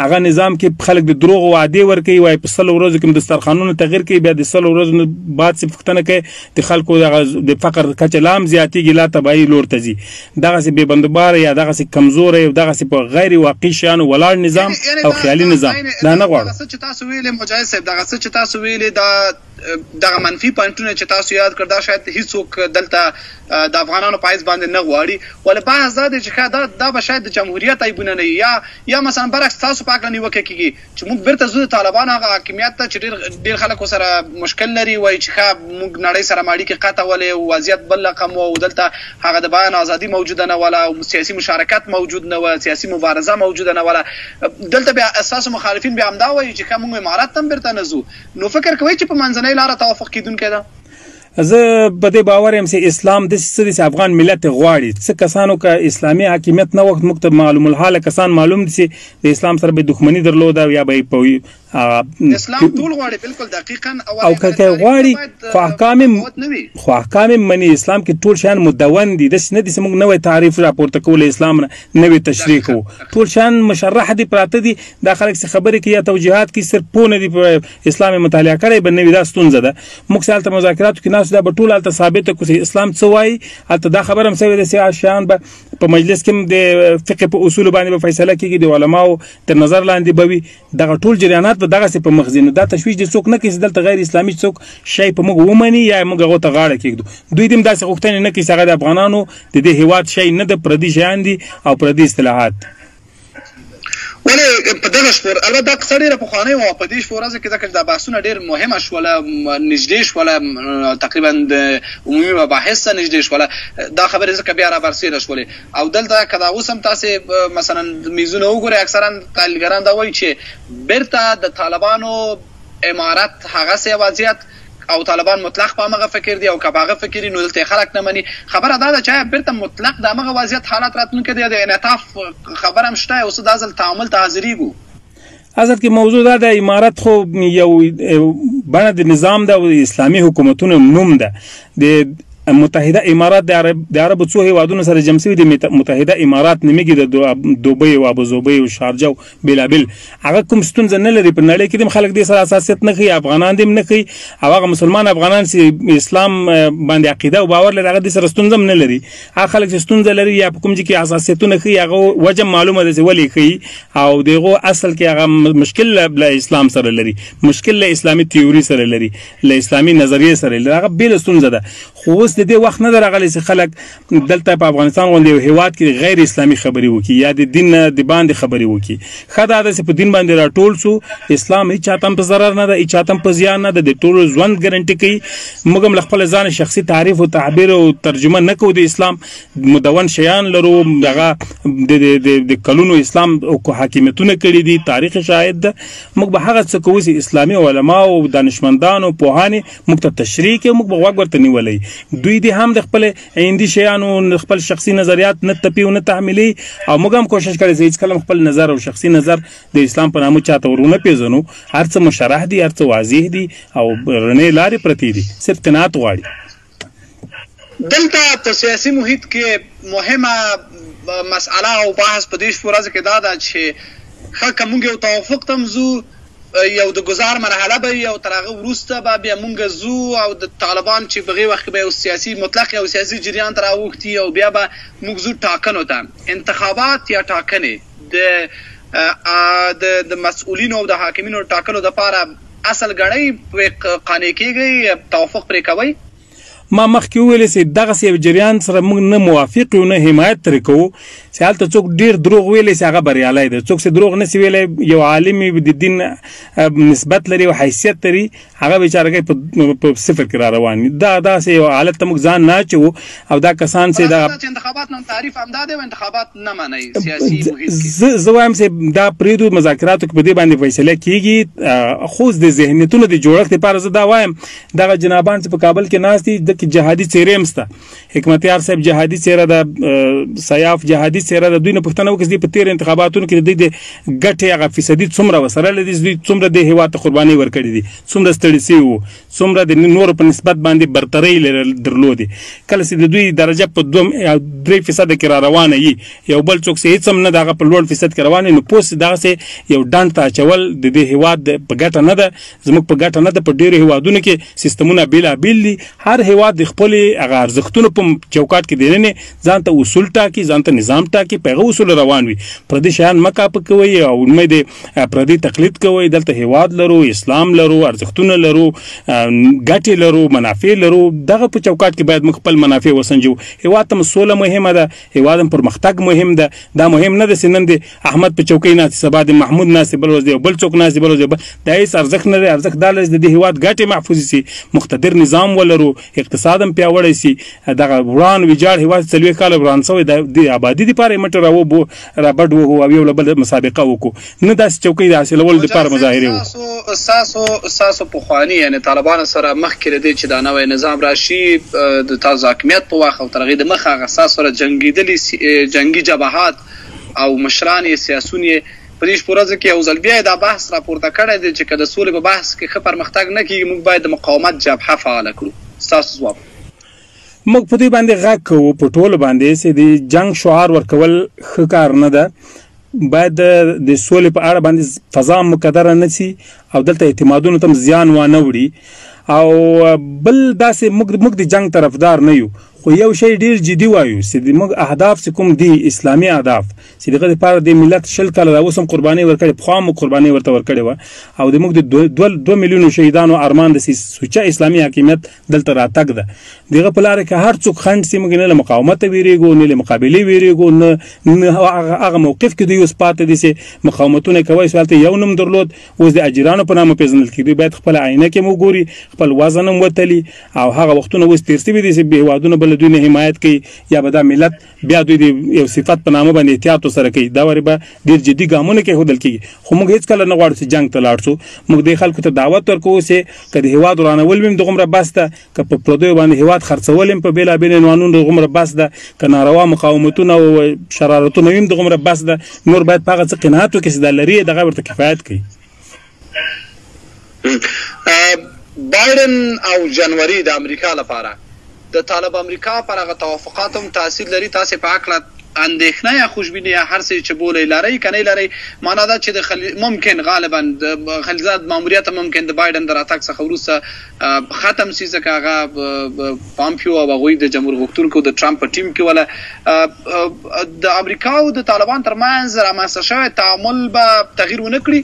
هغه نظام کې خلک د دروغو وعدې ورکوي، وایي په 100 ورځو کې دسترخوانونه تغییر کوي، بیا د 100 ورځو بعد چې پوښتنه کوي د خلکو دغه د فقر کچه لا هم زیاتېږي، لا تباهي لور ته ځي. دغسې بې بندوباره یا دغسې کمزوری او دغسې په غیر واقعي شیانو ولاړ نظام او خیالي نظام دا نه غواړو. دغه څه چې تاسو ویلې مجاهد صاحب، دغه څه چې تاسو ویلې، دا دغه منفي پوینټونه چې تاسو یاد کړ، دا شاید هیڅوک دلته د افغانانو په حیث باندې نه غواړي. ولې بحث دا دی چې ښه دا به شاید د جمهوریت عیبونه نه وي، یا مثلا برعکس تاسو په هکله نیوکه کېږي چې موږ بیرته ځو د طالبانو هغه حاکمیت ته چې ډېر خلک ورسره مشکل لري، وایي چې ښه موږ نړۍ سره اړیکې قطع ولې او وضعیت بل رقم و او دلته هغه د بیان ازادي موجوده نه وله او سیاسي مشارکت موجود نه و، سیاسي مبارزه موجوده نه وله. دلته بیا ستاسو مخالفین بیا همدا وایي چې ښه موږ امارت ته هم بیرته نه ځو. نو فکر کوئ چې په منځنۍ لاره توافق کېدونکی ده؟ زه په دې باور یم چې اسلام داسې څه دی چې افغان ملت یې غواړي. څه کسانو که اسلامي حاکمیت نه وخت، موږ ته معلوم الحاله کسان معلوم دي چې د اسلام سره به دښمني درلوده یا به یې په اسلام ټول غواړي، بالکل دقیقاً. او که غواړي خو احکام خو احکام مني. اسلام کې ټول شیان مدون دي، داسې نه دي چې موږ نوی تعریف راپورته کوو، له اسلام نه نوې تشریح کوو. ټول شیان مشرح دي، پراته دي. دا خلک چې خبرې کوي یا توجیهات کوي صرف پوه نه دي، په اسلام یې مطالعه کړی به نه وي. دا ستونزه ده. موږ چې هلته مذاکراتو کې ناست، دا به ټول هلته ثابته کړو چې اسلام څه وایي. هلته دا خبره هم سوې ده چې شیان به په مجلس کې هم د فقه په اصولو باندې به فیصله کېږي، د علماو تر نظر لاندې به وي. دغه ټول جریانات به دغسې په مخ ځي. نو دا تشویش دې څوک نه کوي چې دلته غیر اسلامي څوک شی په موږ ومني یا موږ هغو ته غاړه کېږدو. دوی دې هم داسې غوښتنې نه کوي چې هغه د افغانانو د دې هېواد شی نه ده، پردي شیان دي او پردي اصطلاحات. ولې په دغه شپو، البته دا قصه ډېره پخوانۍ وه، په دې شپو ورځو کې ځکه چې دا بحثونه ډېر مهمه شوله، نږدې شوله، تقریبا د عمومي مباحث ته نږدې شوله، دا خبرې ځکه بیا را برسېره شولې. او دلته که دا اوس هم تاسې مثلا میزونه وګورئ، اکثرا تحلیلګران دا وایي چې بیرته د طالبانو امارت هغسې وضعیت او طالبان مطلق په همغه فکر دي، او که په هغه فکر نو دلته خلک نه مني. خبره دا ده چې آیا بیرته مطلق د همغه وضعیت حالت راتلونکی دی یا د انعطاف خبره هم شته او څه دا ځل تعامل ته حاضرېږو؟ اصل کې موضوع دا ده، امارت خو یو بڼه د نظام ده او اسلامي حکومتونو نوم ده. د متحده امارات د عربو څو هیوادونو سره جمع شوي دي، متحده امارات نومېږي، د دوبۍ او ابوظبۍ او شارجه او بېلابېل. هغه کوم ستونزه نه لري په نړۍ کې، دې هم خلک دې سره حساسیت نه ښيي، افغانان دې هم نه ښيي، او هغه مسلمان افغانان چې اسلام باندې عقیده او باور لري هغه دې سره ستونزه هم نه لري. هغه خلک چې ستونزه لري یا په کوم ځای کې حساسیتونه ښيي، هغه وجه معلومه ده چې ولې ښيي، او د هغو اصل کې هغه مشکل له اسلام سره لري، مشکل له اسلامي تیوري سره لري، له اسلامي نظریې سره لري، هغه بېله ستونزه ده. خو اوس اوس د دې وخت نه دی راغلی چې خلک دلته په افغانستان غوندې یو هیواد کې غیر اسلامي خبرې وکړي یا د دین نه د باندې خبرې وکړي. ښه دا ده چې په دین باندې راټول سو. اسلام هیچا ته هم په ضرر نه ده، هیچا ته هم په زیان نه ده، د ټولو ژوند ګارانټي کوي. موږ هم له خپل ځانه شخصي تعریف او تعبیر او ترجمه نه کوو، د اسلام مدون شیان لرو، دغه د د کلونو اسلام او حاکمیتونه کړي دي، تاریخ شاهد ده. موږ به هغه څه کوو چې اسلامي علما او دانشمندان او پوهان موږ ته تشریح کوي، موږ به غوږ ورته نیولی. دوی دې هم د خپل عندي شیانو خپل شخصي نظریات نه تپي او نه تحمیلي، او موږ هم کوشش کړی چې هیڅکله هم خپل نظر او شخصي نظر د اسلام په نامه چاته ورونه پیژنو. هر څه مشرح دي، هر څه واضح دي او رڼې لارې پرتې دي، صرف قناعت غواړي. دلته په سیاسي محیط کې مهمه مسئله او بحث په دې شپو ورځو کې دا ده چې ښه که موږ یو توافق ته هم ځو، یو د ګذار مرحله به وي او تر هغه وروسته به بیا مونږ ځو او د طالبان چې په هغې وخت کې به یو سیاسي مطلق یو سیاسي جریان ته راوښتي او بیا به موږ ځو ټاکنو ته. انتخابات یا ټاکنې د د د مسؤلینو او د حاکمینو ټاکلو دپاره اصل ګڼئ، پرې قانع کیږئ، توافق پرې کوئ؟ ما مخکې وویل چې دغسې یو جریان سره موږ نه موافق یو نه حمایت ترې کوو چې هلته څوک ډیر دروغ ویلی سي هغه بریالی دی، څوک چې دروغ نه سي ویلی یو عالم د دین نسبت لري او حیثیت لري هغه بیچارهګۍ په صفر کې را روان وي. دا داسې یو حالت ته موږ ځان نه اچوو او دا کسان چې دا چې انتخابات نن تعریف همدا دی او انتخابات نه منئ سیاسي محیط کې. زه وایم چې دا پرېږدو، مذاکراتو کې په دې باندې فیصله کیږي، خو د ذهنیتونو د جوړښت لپاره زه دا وایم دغه جنابان چې په کابل کې ناست دي د کې جهادي څېرې هم شته، حکمتیار صاحب جهادي څېره ده، سیاف جهادي څېره ده. دوی نه پوښتنه وکړي چې په تېرو انتخاباتونو کې د دوی د ګټې هغه فیصدي څومره وه، سره له دې چې دوی څومره دې هېواد ته قربانۍ ورکړې دي، څومره ستړي شوي وو، څومره د نورو په نسبت باندې برترۍ درلودې. کله چې د دوی درجه په 2 3% کې را روانه وي، یو بل څوک چې هېڅ هم نه ده هغه په لوړ فیصد کې روان وي، نو پوه شئ دغسې یو ډنډ ته اچول د دې هېواد په ګټه نه ده، زموږ په ګټه نه ده. په ډېرو هېوادونو کې سیستمونه بېلابېل دي، هر هېواد د خپلې هغه ارزښتونو په چوکاټ کې دننه ځان ته اصول ټاکي، ځان ته نظام ټاکي، په هغه اصول روان وي. پردي شیان مه کاپه کوئ او مه د پردي تقلید کوئ. دلته هېواد لرو، اسلام لرو، ارزښتونه لرو، ګټې لرو، منافع لرو. دغه په چوکاټ کې باید موږ خپل منافع وسنجو. هېواد ته مو سوله مهمه ده، هېواد هم پرمختګ مهم ده. دا مهم نه ده چې نن د احمد په چوکۍ ناست، سبا د محمود ناست، بل ورځ د یو بل څوک ناست، بل ورځ دا هېڅ ارزښت نه لري. ارزښت دا لري چې د دې هېواد ګټې محفوظې سي، مقتدر نظام ولرو، اقتصاد هم پیاوړی سي. دغه وران ویجاړ هېواد 40 کاله وران سوی د آبادي دپاره یې مټې رابډ وهو او یو له بل مسابقه وکړو، نه داسې چوکۍ د حاصلولو دپاره مظاهرې وکړو. ستاسو پخواني یعنې طالبانو سره مخکې له دې چې دا نوی نظام راشي، د تاسو حاکمیت په وخت او تر هغې د مخه هغه ستاسو سره جنګېدلي جنګي جبهات او مشران یې، سیاسون یې په دې شپو ورځو کې یو ځل بیا یې دا بحث راپورته کړی دی چې که د سولې په بحث کې ښه پرمختګ نه کېږي، موږ باید د مقاومت جبهه فعاله کړو. ستاسو ځواب؟ موږ په دوی باندې غږ کوو، په ټولو باندې چې د جنګ شعار ورکول ښه کار نه ده. باید د سولې په اړه باندې فضا مکدره نه سي او دلته اعتمادونو ته هم زیان وانه وړي. او بل داسې موږ د جنګ طرفدار نه یو، خو یو شی ډیر جدي وایو چې د موږ اهداف چې کوم دي، اسلامي اهداف چې دغه لپاره د ملت 20 کاله دا اوس هم قربانۍ ورکړې، پخوا مو قربانۍ ورته ورکړې وه، او د موږ د 2 میلیونو شهیدانو ارمان د سوچه اسلامي حاکمیت دلته راتګ ده. دغه په لاره کې هر څوک خنډ سي، موږ نه له مقاومته ویریږو، نه له مقابلې ویریږو، نه هغه موقف کې دوی اوس پاتې دي چې مقاومتونه کوي. سوال ته یو نوم درلود، اوس د اجیرانو په نامه پېژندل کېږي. دوی باید خپله آینه کې هم وګوري، خپل وزن هم وتلي، او هغه وختونه اوس تېر سوي دي چې هېوادونه به له دوی نه حمایت کوي، یا به دا ملت بیا دوی د یو صفت په نامه باندې احتیاط ورسره کوي. دا وارې به ډېر جدي ګامونه کېښودل کېږي. خو موږ هېڅکله نه غواړو چې جنګ ته لاړ شو. موږ دې خلکو ته دعوت ورکوو چې که د هېواد ورانول وي هم دغومره بس ده، که په پردیو باندې هېواد خرڅول هم په بېلابېلو عنوانونو دغومره بس ده، که ناروا مقاومتونه او شرارتونه وي هم دغومره بس ده. نور باید په هغه څه قناعت وکړي چې دا لري، دغه ورته کفایت کوي. بایډن او جنوري د امریکا لپاره د طالب امریکا پر هغه توافقاتو هم تاثیر لري. تاسې په هکله اندېښنه یا خوشبیني یا هر څه چې بولئ لرئ که نه لرئ؟ معنا دا چې د خلیل ممکن غالبا د خلیلزاد ماموریت ممکن د بایډن د راتګ څخه وروسته ختم سي، ځکه هغه پامپیو او هغوی د جمهور غوښتونکو د ټرمپ په ټیم کې وله. د امریکا او د طالبان ترمنځ رامنځته شوی تعامل به تغییر ونه کړي؟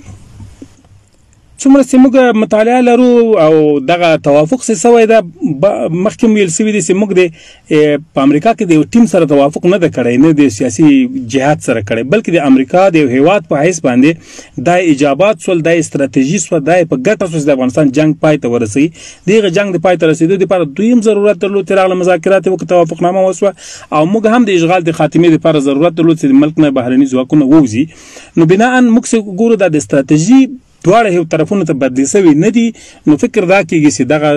څومره چې موږ مطالعه لرو او دغه توافق څه سوی ده، مخکې مو ویل سوي دي چې موږ د په امریکا کې د یو ټیم سره توافق نه ده کړی، نه د سیاسي جهاد سره کړی، بلکې د امریکا د یو هیواد په حیث باندې دا ایجابات سول، دا استراتیژي سوه، دا په ګټه سوه چې د افغانستان جنګ پای ته ورسوي. دغه جنګ د پای ته رسېدو دپاره دوی هم ضرورت درلود چې راغله مذاکرات یې وکړه، توافقنامه وسوه، او موږ هم د اشغال د خاتمې دپاره ضرورت درلود چې د ملک نه بهرني ځواکونه ووځي. نو بناء موږ څه ګورو دا د استراتیژي دواړه هیو طرفونو ته بدلې سوي نه دي، نو فکر دا کیږي چې دغه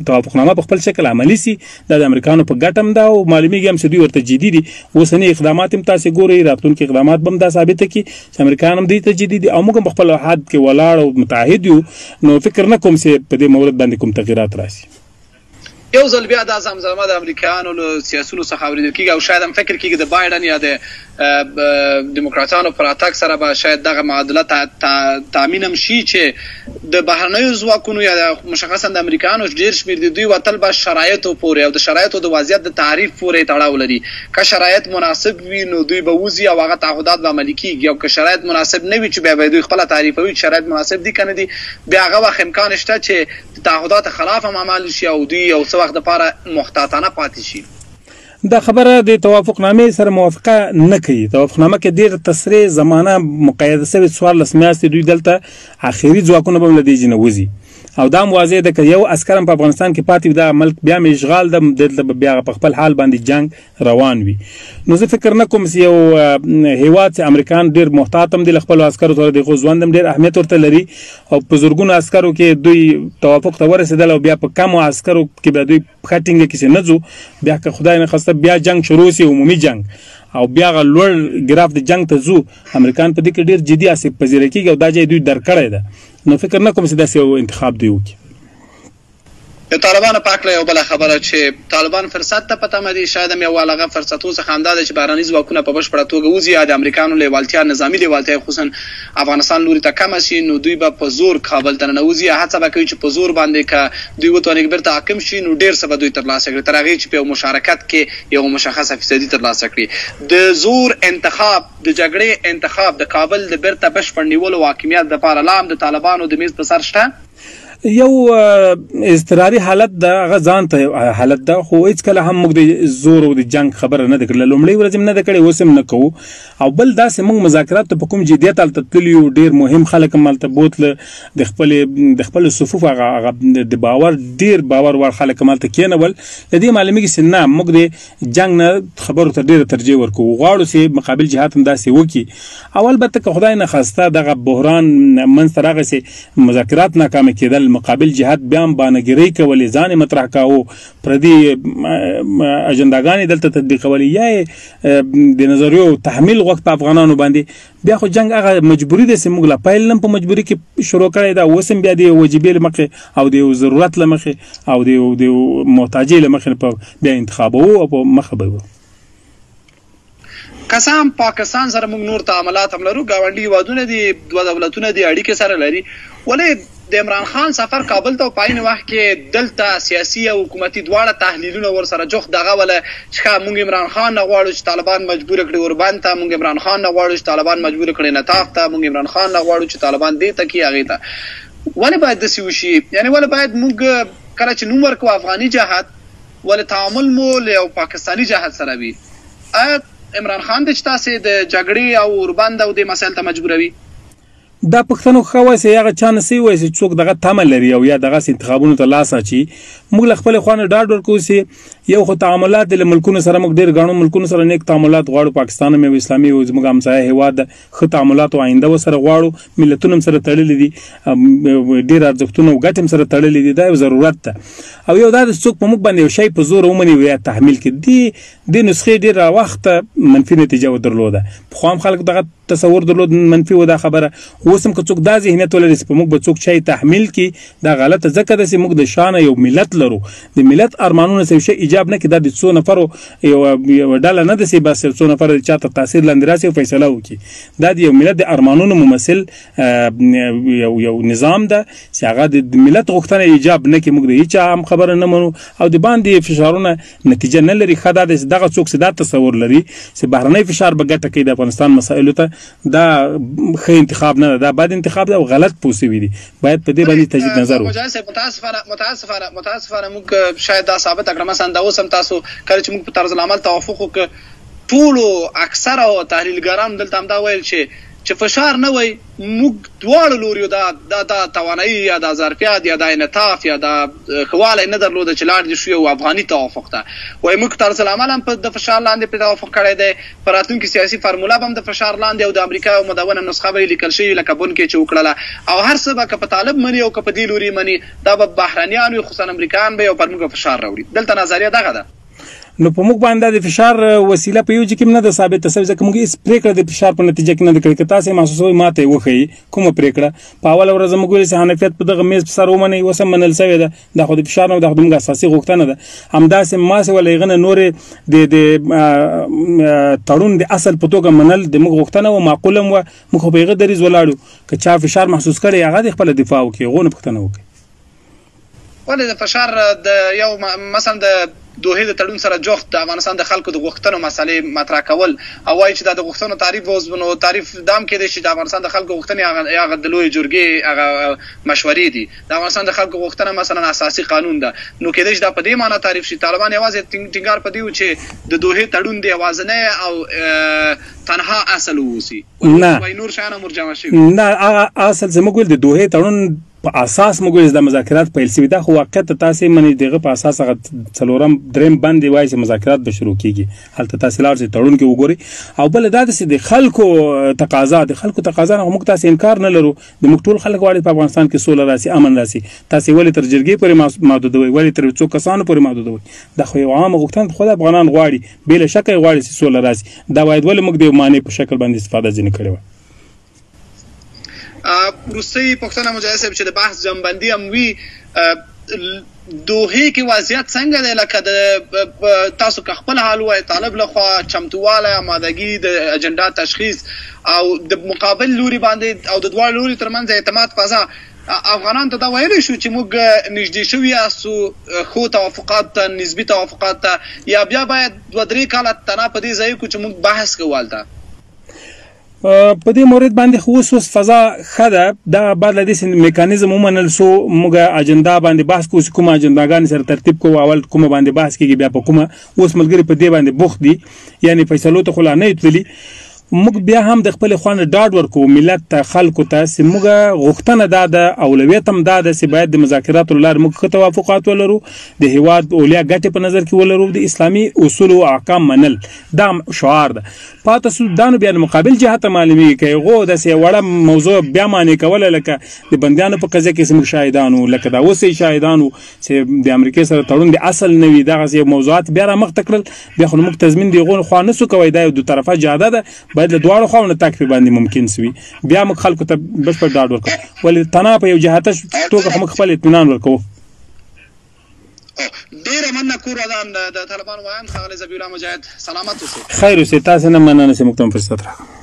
توافقنامه په خپل شکل عملي سي، دا د امریکانو په ګټه هم ده او معلومیږي هم چې دوی ورته جدي دي. اوسني اقدامات هم تاسې ګورئ، راتلونکي اقدامات به هم دا ثابته کړي چې امریکایان هم دوی ته جدي دي او موږ هم په خپل حد کې ولاړ او متعهد یو. نو فکر نه کوم چې په دې مورد باندې کوم تغیرات راسي. یو ځل بیا دا زمزمه د امریکایانو له سیاسیونو څخه اورېدل کېږي او شاید هم فکر کېږي د بایډن یا د دیموکراتانو په راتګ سره به شاید دغه معادله تامین هم شي چې د بهرنیو ځواکونو یا مشخصا د امریکایانو ډېر شمېر د دوی وتل به شرایطو پورې او د شرایطو د وضعیت د تعریف پورې تړاو لري. که شرایط مناسب وي نو دوی به وځي او هغه تعهدات به عملي کېږي، او که شرایط مناسب نه وي چې بیا به دوی خپله تعریفوي چې شرایط مناسب دي که نه دي، بیا هغه وخت امکان شته چې د تعهداتو خلاف هم عمل شي او دوی یو څه وخت لپاره محتاطانه پاتې شي. دا خبره د توافقنامې سره موافقه نه کوي. توافقنامه کې ډېره تصریح زمانه مقیده شوې، 14 میاشتې دوی دلته اخري ځواکونه به هم له دې ځای نه وځي، او دا هم واضح ده که یو عسکر هم په افغانستان کې پاتې وي دا ملک بیا هم اشغال ده، دلته به بیا په خپل حال باندې جنګ روان وي. نو زه فکر نه کوم چې یو هیواد چې امریکان ډېر محتاط هم دي له خپلو عسکرو سره، د هغو ژوند هم ډېر اهمیت ورته لري، او په زرګونو عسکرو کې دوی توافق ته ورسېدل او بیا په کمو عسکرو کې بیا دوی پښه ټینګه کړي چې نه ځو، بیا که خدای نه خواسته بیا جنګ شروع شي، عمومي جنګ، او بیا هغه لوړ ګراف د جنګ ته ځو، امریکان په دې کې ډېر جدي آسیب پذیره کېږي او دا ځای دوی درک کړی ده. نو فکر نه کوم چې داسې یو انتخاب دوی وکړي. د طالبانو په هکله یوه بله خبره چې طالبان فرصت ته په تمه دي، شاید هم یو له هغه فرصتو څخه همدا دی چې بهرني ځواکونه په بشپړه توګه وځي یا د امریکایانو لېوالتیا، نظامي لېوالتیا یې خصوصا افغانستان لوري ته کمه شي، نو دوی به په زور کابل ته ننوځي یا هڅه به کوي چې په زور باندې که دوی وتوانېږي بېرته حاکم شي نو ډېر څه به دوی ترلاسه کړي تر هغې چې په یو مشارکت کې یوه مشخصه فیصدي ترلاسه کړي. د زور انتخاب، د جګړې انتخاب د کابل د بېرته بشپړ نیولو او حاکمیت لپاره لا هم د طالبانو د مېز په سر شته؟ یو اضطراري حالت ده، هغه ځان ته حالت ده، خو هیڅ کله هم موږ د زور او د جنګ خبره نه ده کړې، له لومړۍ ورځې هم نه ده کړې، اوس هم نه کوو. او بل داسې موږ مذاکرات ته په کوم جدیت هلته تللي یو، ډېر مهم خلک هم هلته بوتله، د خپلې د خپلو صفوف هغه هغه د باور ډېر باور وړ خلک هم هلته کېنول. له دې معلومیږي چې نه، موږ د جنګ نه خبرو ته ډېره ترجیح ورکوو، غواړو چې مقابل جهت هم داسې وکړي. او البته که خدای نخواسته دغه بحران منځته راغی چې مذاکرات ناکامه کېدل، مقابل جهت بیا هم بانهګیرۍ کولې، ځان یې مطرح کاوه، پردي اجنداګانې دلته تطبیقولې، یا یې د نظریو تحمیل غوښت په افغانانو باندې، بیا خو جنګ هغه مجبوري ده چې موږ لا پیل هم په مجبوري کې شروع کړی ده، اوس هم بیا د یو وجیبې له مخې او د یو ضرورت له مخې او د یو محتاجۍ له مخې په بیا انتخابوو او په مخه به وو. که څه هم پاکستان سره موږ نور تعاملات هم لرو، ګاونډي هیوادونه دي، دوه دولتونه دي، اړیکې سره لري، ولې د عمران خان سفر کابل ته او په عین وخت کې دلته سیاسي او حکومتي دواړه تحلیلونه ورسره جوخت دغه وله چې ښه موږ عمران خان نه غواړو چې طالبان مجبور کړي اوربند ته، موږ عمران خان نه غواړو چې طالبان مجبور کړي نطاق ته، موږ عمران خان نه غواړو چې طالبان دې ته کړي هغې ته. ولې باید داسې وشي؟ یعنې ولې باید موږ کله چې نوم ورکوو افغاني جهت، ولې تعامل مو له یو پاکستاني جهت سره وي؟ آیا عمران خان دی چې تاسې د جګړې او اوربند او دې مسایل ته مجبوروي؟ دا پښتنو ښه وایي چې هغه چا نه څه وایي چې څوک دغه تمه لري او یا دغسې انتخابونو ته لاس اچي. موږ له خپلې خوا نه ډاډ ورکوو چې یو خو تعاملات دي له ملکونو سره، موږ ډېر ګڼو ملکونو سره نیک تعاملات غواړو، پاکستان هم یو اسلامي او زموږ همسایه هېواد ده، ښه تعاملات او آینده ورسره غواړو، ملتونه هم سره تړلي دي، ډېر ارزښتونه او ګټې هم سره تړلي دي، دا یو ضرورت ده. او یو دا ده چې څوک په موږ باندې یو شی په زور ومني او یا تحمیل کړي، دې نسخې ډېر وخته منفي نتیجه ودرلوده. پخوا هم خلک دغه تصور درلود، منفي و دا خبره. اوس هم که څوک دا ذهنیت ولري چې په موږ به څوک شی تحمیل کړي، دا غلطه ځکه ده چې موږ د شانه یو ملت لرو، د ملت ارمانونه څه یو شی ایجاب نه کړي، دا د څو نفرو یوه ډله نه ده چې بس یو څو نفر چا تر تاثیر لاندې راسي او فیصله وکړي. دا د یو ملت د ارمانونو ممثل یو نظام ده چې هغه د ملت غوښتنه ایجاب نه کړي، موږ د هیچا هم خبره نه منو او د باندې فشارونه نتیجه نه لري. ښه دا ده چې دغه څوک چې دا تصور لري چې بهرنی فشار به ګټه کوي د افغانستان مسایلو ته، دا ښه انتخاب نه ده، دا بد انتخاب دی او غلط پوه شوي دي، باید په دې باندې تجدید نظر وکړي. مجاهد صاحب متاسفانه متاسفانه متاسفانه موږ شاید دا ثابته کړه، مثلا دا اوس هم تاسو کله چې موږ په طرز العمل توافق وکړ، ټولو اکثره تحلیلګرانو دلته همدا ویل چې چې فشار نه وای، موږ دواړو لوریو دا دا دا توانایي یا دا ظرفیت یا دا انعطاف یا دا ښه والی نه درلود چې لاړ دې شو یو افغاني توافق ته. وایي موږ طرز العمل هم په د فشار لاندې پرې توافق کړی دی، په راتلونکي سیاسي فارموله به هم د فشار لاندې او د امریکا یو مدونه نسخه به یې لیکل شوي لکه بن کې چې وکړله او هر څه به که په طالب مني او که په دې لوري مني دا به بهرنیان وي، خصوصا امریکایان به یې او پر موږ فشار راوړي. دلته نظریه دغه ده. نو په موږ باندې د فشار وسیله په یو ځای کې نه ده ثابته شوې، ځکه موږ هیڅ پرېکړه د فشار په نتیجه کې نه ده کړې. که تاسې محسوسوئ ماته یې وښیئ کومه پرېکړه. په اوله ورځ موږ ویل چې حنفیت په دغه میز په سر ومنئ، اوس هم منل شوې ده، دا خو د فشار نه، دا خو د موږ اساسي غوښتنه ده. همداسې ماسې وله هغه نه نورې د د تړون د اصل په توګه منل د موږ غوښتنه وه، معقول هم وه، موږ خو په هغه دریځ ولاړ یو. که چا فشار محسوس کړی هغه دې خپله دفاع وکړي، هغو نه پوښتنه وکړي. ولې د فشار د یو مثلا د دوحې د تړون سره جوخت د افغانستان د خلکو د غوښتنو مسئلې مطرح کول او وايي چې دا د غوښتنو تعریف به اوس نو تعریف دا هم کېدای شي چې د افغانستان د خلکو غوښتنې هغه هغه د لویې جرګې هغه مشورې دي، د افغانستان د خلکو غوښتنه مثلا اساسي قانون ده، نو کېدای شي دا په دې معنی تعریف شي. طالبان یوازې ټینګار په دې وو چې د دوحې تړون دې یوازنی او تنها اصل واوسي، نه وایي نور شیان هم ورجمع شوي. نه، هغه اصل چې موږ ویل د دوحې تړون په اساس موږ ویل چې دا مذاکرات پیل شوي، دا خو واقعیت ته تاسې منئ، د هغه په اساس هغه څلورم دریم بند وایي چې مذاکرات به شروع کیږي، هلته تاسې لاړ شئ تړون کې وګورئ. او بله دا ده چې د خلکو تقاضا، د خلکو تقاضا نه موږ تاسې انکار نه لرو، د موږ ټول خلک غواړي په افغانستان کې سوله راسي، امن راسي، تاسې ولې تر جرګې پورې محدودوئ، ولې تر څو کسانو پورې محدودوئ؟ دا خو یو عامه غوښتنه ده، خو افغانان غواړي، بې له شکه یې غواړي چې سوله راسي، دا باید ولې موږ د یو معنی په شکل باندې استفاده ځینې کړې وای. وروستۍ پوښتنه مجاهد صاحب چې د بحث جنبندي هم وي، دوحې کې وضعیت څنګه دی؟ لکه د تاسو که خپل حال ووایئ، طالب لخوا چمتووالی، آمادګي، د اجنډا تشخیص او د مقابل لوري باندې او د دواړو لوري ترمنځ اعتماد فضا، افغانان ته دا ویلی شو چې موږ نږدې شوي یاستو ښو توافقاتو ته، نسبي توافقاتو ته، یا بیا باید دوه درې کاله تنها په دې ځای کړو چې موږ بحث کوو هلته؟ په دې مورد باندې خو اوس اوس فضا ښه ده، دا بعد له دې چې میکانیزم ومنل شو، موږ اجنډا باندې بحث کوو چې کومه اجنډاګانې سره ترتیب کوو، اول کومه باندې بحث کېږي بیا په کومه. اوس ملګري په دې باندې بوخت دي، یعنې فیصلو ته خو لا نه یو تللي. موږ بیا هم د خپلې خوا نه ډاډ ورکوو ملت ته، خلکو ته چې موږ غوښتنه دا ده، اولویت هم دا ده چې باید د مذاکراتو له لارې موږ ښه توافقات ولرو، د هیواد اولیا ګټې په نظر کې ولرو، د اسلامي اصولو او احکام منل دا شعار ده. پاته سو دا نو بیا د مقابل جهت ته معلومیږي، که هغو داسې یوه وړه موضوع بیا معنی کوله لکه د بندیانو په قضیه کې چې موږ شاهدان وو، لکه دا اوس یې شاهدان وو چې د امریکې سره تړون د اصل نه وي، دغسې یو موضوعات بیا رامخته کړل، بیا خو نو موږ تضمین د هغو خوا نه سو کوی، دا یو دوطرفه جاده ده، باید له دواړو خواو نه تګ پرې باندې ممکن سوي، بیا موږ خلکو ته بشپړ ډاډ ورکوو، ولې تنها په یو جهته توګه خو موږ خپل اطمینان ورکوو. ډیره مننه کور ودان د طالبانو ویاند ښاغلی ذبیح الله مجاهد، سلامت اوسئ. خیر اوسئ، تاسې نه مننه چې موږ ته مو فرصت راکړ.